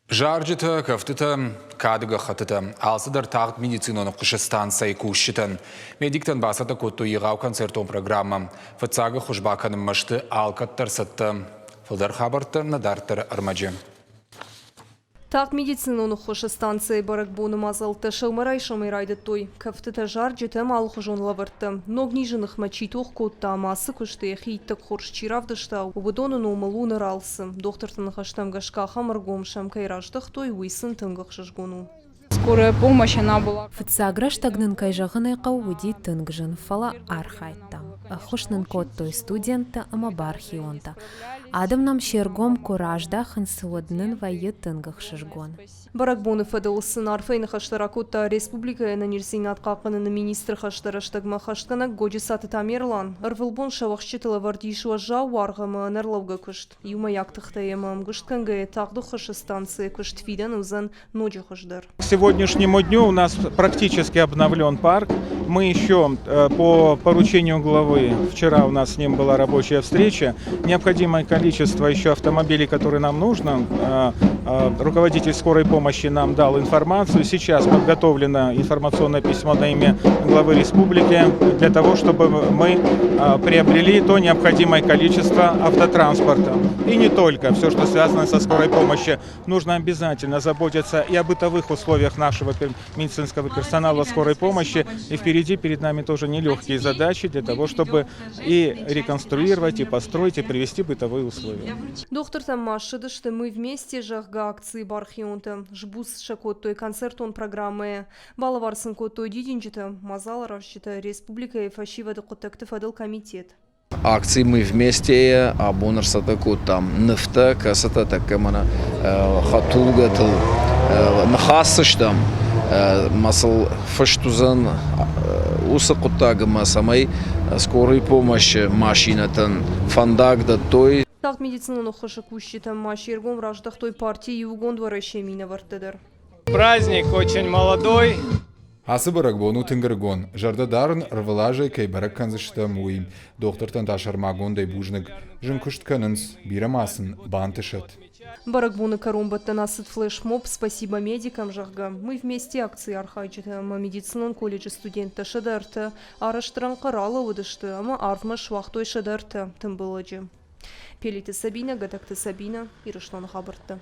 Зарджытӕ, кӕфтытӕ, кады гӕххӕттытӕ, алцыдӕр тагъд медицинон ӕххуысы станцӕйы кусджытӕн. Медиктӕн бацӕттӕ кодтой егъау концертон программӕ. Фыццаг ӕххуыс бакӕнынмӕ сты алкӕддӕр цӕттӕ. Фылдӕр хабӕрттӕ нӕ дарддӕры ӕрмӕджы. Тагъд медицинон ӕххуысы станцӕйы бӕрӕгбоны мадзӕлттӕ сӕумӕрайсомӕй райдыдтой. Кӕфтытӕ, зарджытӕ ӕмӕ алыхуызон лӕвӕрттӕ. Ног низы ныхмӕ чи тох кодта ӕмӕ ацы куысты йӕхи иттӕг хорз чи равдыста, уыдоны номыл у ныр алцы. Дохтырты ныхӕстӕм гӕсгӕ ахӕм ӕргом сӕм кӕй раздӕхтой, уый сын тынг ӕхсызгон у. Скорая помощь, она была. Фыццаг рӕстӕг нын, кӕй зӕгъын ӕй хъӕуы, уыди тынг зын, фӕлӕ архайдтам. Ӕххуыс нын кодтой студенттӕ ӕмӕ бархионтӕ. Адӕм нӕм се ргом куы раздахынц, уӕд нын вӕййы тынг ӕхсызгон. Бӕрӕгбоны фӕдыл сын арфӕйы ныхӕстӕ ракодта республикӕйы ӕнӕниздзинад хъахъхъӕныны министры хӕстӕ рӕстӕгмӕ хӕстгӕнӕг Годжысаты Тамерлан. Ӕрвылбон сӕ уӕхсчытыл ӕвӕрд ис уӕззау уаргъ ӕмӕ ӕнӕрлӕугӕ куыст. Иумӕйаг тыхтӕй ӕмӕ ӕмгуыст кӕнгӕйӕ тагъд ӕххуысы станцӕйы куыст фидӕны уыдзӕн ноджы хуыздӕр. К сегодняшнему дню у нас практически обновлен парк. Мы еще по поручению главы, вчера у нас с ним была рабочая встреча, необходимое количество еще автомобилей, которые нам нужно, руководитель скорой помощи нам дал информацию. Сейчас подготовлено информационное письмо на имя главы республики для того, чтобы мы приобрели то необходимое количество автотранспорта. И не только, все, что связано со скорой помощью. Нужно обязательно заботиться и о бытовых условиях нашего медицинского персонала скорой помощи. И впереди перед нами тоже нелегкие задачи для того, чтобы и реконструировать, и построить, и привести бытовые условия. Дохтыртӕм ма ссыдысты «Мы вместе», зӕгъгӕ, акцийы бархионтӕ. Сбуц сӕ кодтой концертон программӕйӕ. Балӕвар сын кодтой дидинджытӕ, мадзаларазджытӕ, республикӕйы фӕсивӕды хъуыддӕгты фӕдыл комитет. Акци «Мы вместе» абон ӕрцӕттӕ кодтам нывтӕ, кӕцытӕ тӕккӕ мӕнӕ хӕдтулгӕтыл ныхасдзыстӕм. Ӕмӕ сыл фыст уыдзӕн уыцы хъуыддаг ӕмӕ цӕмӕй скорый помощь машинӕтӕн фӕндаг дӕттой. Тагъд медицинон ӕххуысы кусджытӕм ма се ргом раздӕхтой парти Иугонд Уӕрӕсе минӕвӕрттӕ дӕр. Праздник очень молодой. Ацы бӕрӕгбон у тынг ӕрыгон. Зӕрдӕ дарын, ӕрвылазӕй кӕй бӕрӕг кӕндзыстӕм, уый. Дохтыртӕн та сӕрмагондӕй бузныг. Зын куыст кӕнынц, бирӕ ма сын бантысӕд. Бӕрӕгбоны кӕронбӕттӕн ацыд флешмоб «Спасибо медикам», зӕгъгӕ. Мы вместе акцийы архайджытӕ ӕмӕ медицинон колледжы студенттӕ 103 арӕзт рӕнхъы ралӕууыдысты ӕмӕ арвмӕ суагътой 103 тымбылӕджы. Пелиты Сабинӕ, Гӕдӕгты Сабинӕ, Ирыстоны хабӕрттӕ.